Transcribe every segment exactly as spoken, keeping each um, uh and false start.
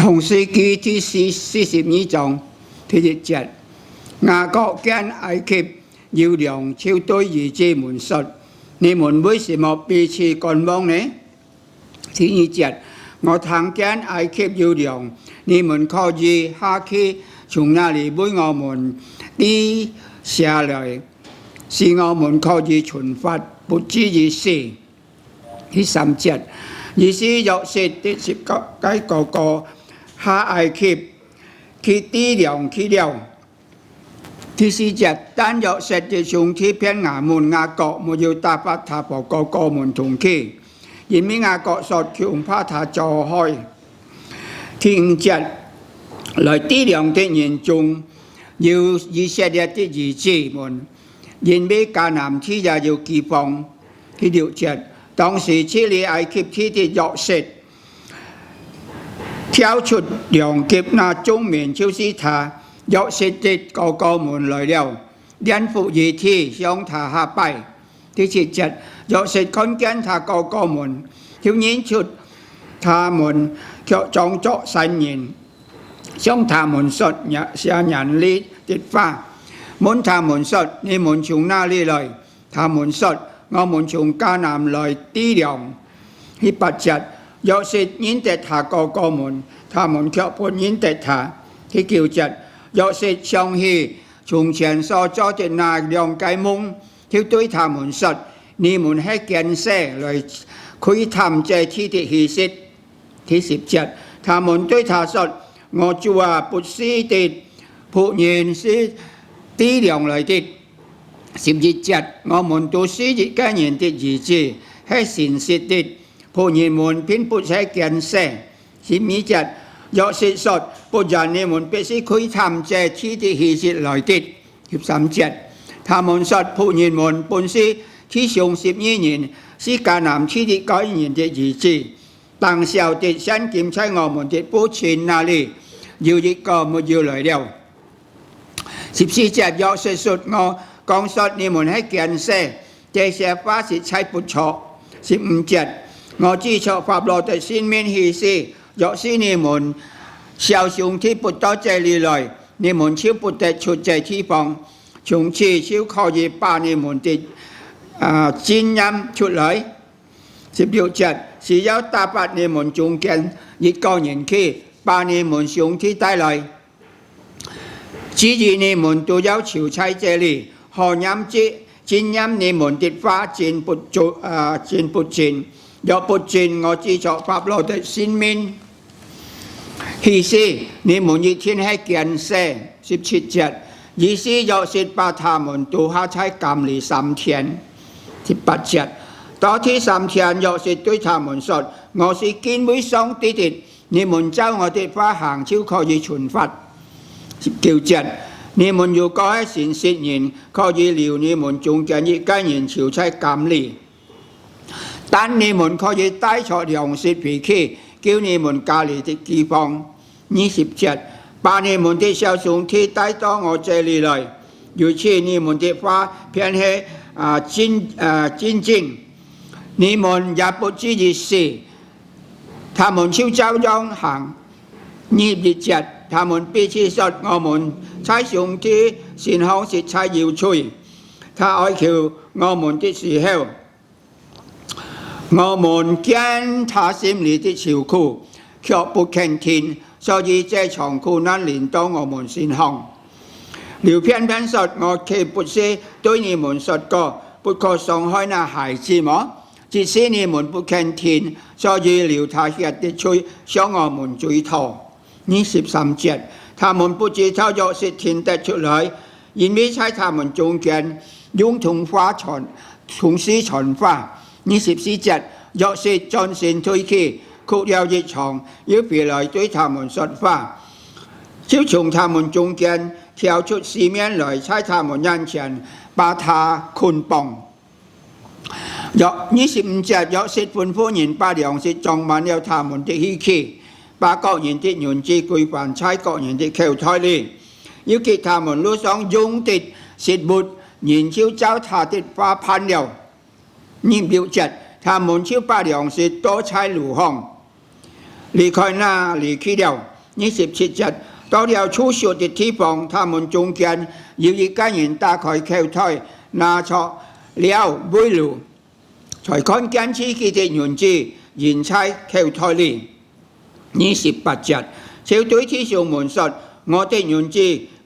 創世記第四，四十二章第一節，雅各見埃及有糧，就對兒子們說：「你們為什麼彼此觀望呢？」第二節，我聽見埃及有糧，你們可以下去，從那裡為我們糴些來，使我們可以存活，不至於死。第三節，於是約瑟的十个哥哥下埃及去糴糧去了。第四節，但約瑟的兄弟便雅憫雅各，沒有打發他和哥哥們同去，因為雅各說：「恐怕他遭害。」第五節，來糴糧的人中有以色列的兒子們，因為迦南地也有饑荒。第六節，當時治理埃及地的約瑟，挑出糧給那眾民，就是他。約瑟的哥哥們來了， 臉伏於地，向他下拜。第七節，約瑟看見他哥哥們，就認出他們，卻裝作山人，向他們說這些嚴厲的話，問他們說：「你們從哪裡來？」他們說：「我們從迦南來糴糧。」第八節，約瑟認得他哥哥們，他們卻不認得他。第九節，約瑟想起 從前所做的那兩個夢，就對他們說：「你們係奸細，來窺探這地的虛實。」第十節，他們對他說：「我主啊，不是的，僕人是糴糧來的。」十一節，我們都是一個人的兒子，係誠實的，僕人們並不係奸細。 十二節，約瑟說：「不然，你們必是窺探這地的虛實來的。」十三節，他們說：「僕人們本是弟兄十二人，是迦南地的該人的兒子。當小的現今在我們的父親那裡，有一個沒有來了。」 十四節，約瑟說：「我剛說你們係奸細，這些話實在不錯。」十五節，我指著法老的性命起誓，若是你們小兄弟不到這裡來，你們就不得出這地方，從此就可以把你們的，啊，證驗出來。十六節，是要打發你們中間一個人去，把你們兄弟帶來。 至於你們都要住在這裡，好驗證，檢驗你們的話真不足，啊，真不真。若不真，我指著法老的性命起誓，你們一定係奸細。十七節，於是約瑟把他們都下在監裡三天。十八節，到第三天，約瑟對他們說：「我是敬畏上帝的， 你們照我的話行，就可以存活。」十九節，你們如果係誠實人，可以留你們中間一個人住在監裡，但你們可以帶著糧食回去，救你們家裡的饑荒。二十節，把你們的小兄弟帶到我這裡來，如此你們的話便係，啊，真，啊，真正，你們也不至於死。 他們就照樣行。二十一節，他們彼此說：「我們在兄弟身上實在有罪。他哀求我們的時候，我們見他心裡的愁苦，卻不肯聽，所以這場苦難臨到我們身上。」流便便說：「我豈不是對你們說過，不可傷害那孩子麼？」 只是你們不肯聽，所以流他血的罪向我們追討。二十三節，他們不知道約瑟聽得出來，因為在他們中間用通話傳，通事傳話。二十四節，約瑟轉身退去，哭了一場，又回來對他們說話，就從他們中間挑出西緬來，在他們眼前把他捆綁。 約，二十五節，約瑟吩咐人把糧食裝滿了他們的器具，把各人的銀子歸還在各人的口袋裡，又給他們路上用的食物，人就照他的話辦了。二十六節，他們就把糧食倒在路項，離開那裡去了。二十七節，到了住宿的地方，他們中間有一個人打開口袋，拿著了圍爐， 才看見自己的銀子仍在口袋裡。二十八節，就對弟兄們說：「我的銀子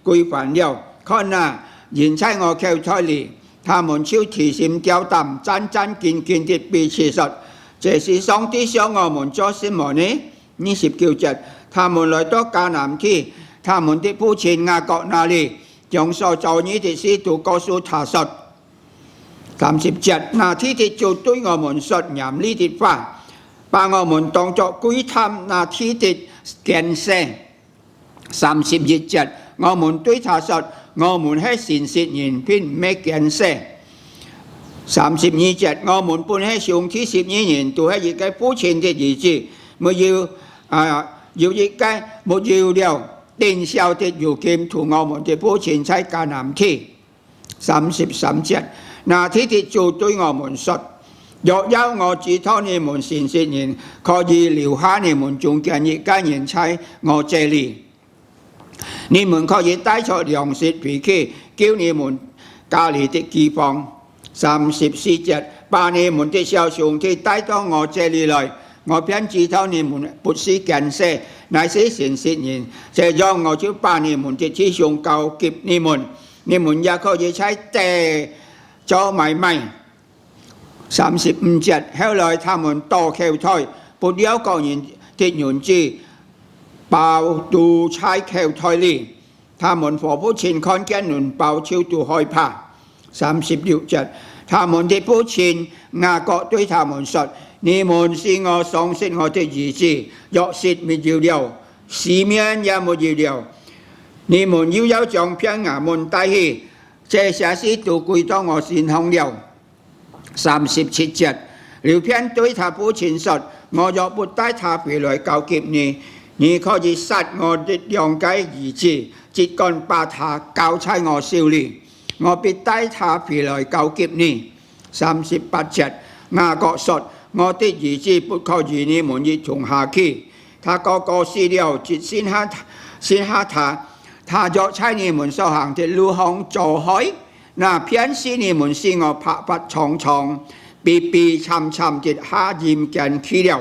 歸還了，看啊，仍在我口袋裡。」他們就提心吊膽、戰戰兢兢地彼此說：「這是上帝向我們做什麼呢？」二十九節，他們來到迦南地，他們的父親雅各那裡，將所遭遇的事都告訴他說。 三十節，那地的主對我們說嚴厲的話，把我們當作窺探那地的奸細。三十一節，我們對他說：「我們係誠實人，並毋係奸細。」三十二節，我們本係兄弟十二人，都係一個父親的兒子，沒有，啊，有一個沒有了，頂小的如今，同我們的父親在迦南地。 三十三節，那地的主對我們說：「若要我知道你們誠實人，可以留下你們中間一個人在我這裡。你們可以帶著糧食回去，救你們家裡的饑荒。」三十四節，把你們的小兄弟帶到我這裡來，我便知道你們不是奸細，乃是誠實人。這樣，我就把你們的弟兄交給你們， 你們也可以在這做買賣。三十五節，後來他們倒口袋，不料各人的銀子包都在口袋裡。他們和父親看見銀包，就都害怕。三十六節，他們的父親雅各對他們說：「你們使我喪失我的兒子，約瑟沒有了，西緬也沒有了。你們又要將便雅憫帶去， 這些事都歸到我身上了。」三十七節，流便對他父親說：「我若不帶他回來交給你，你可以殺我的兩個兒子，只管把他交在我手裡，我必帶他回來交給你。」三十八節，雅各說：「我的兒子不可與你們一同下去。他哥哥死了，只剩下，剩下他。他若在你們所行的路上遭害， 那便是你們使我白髮蒼蒼、悲悲慘慘地下陰間去了。」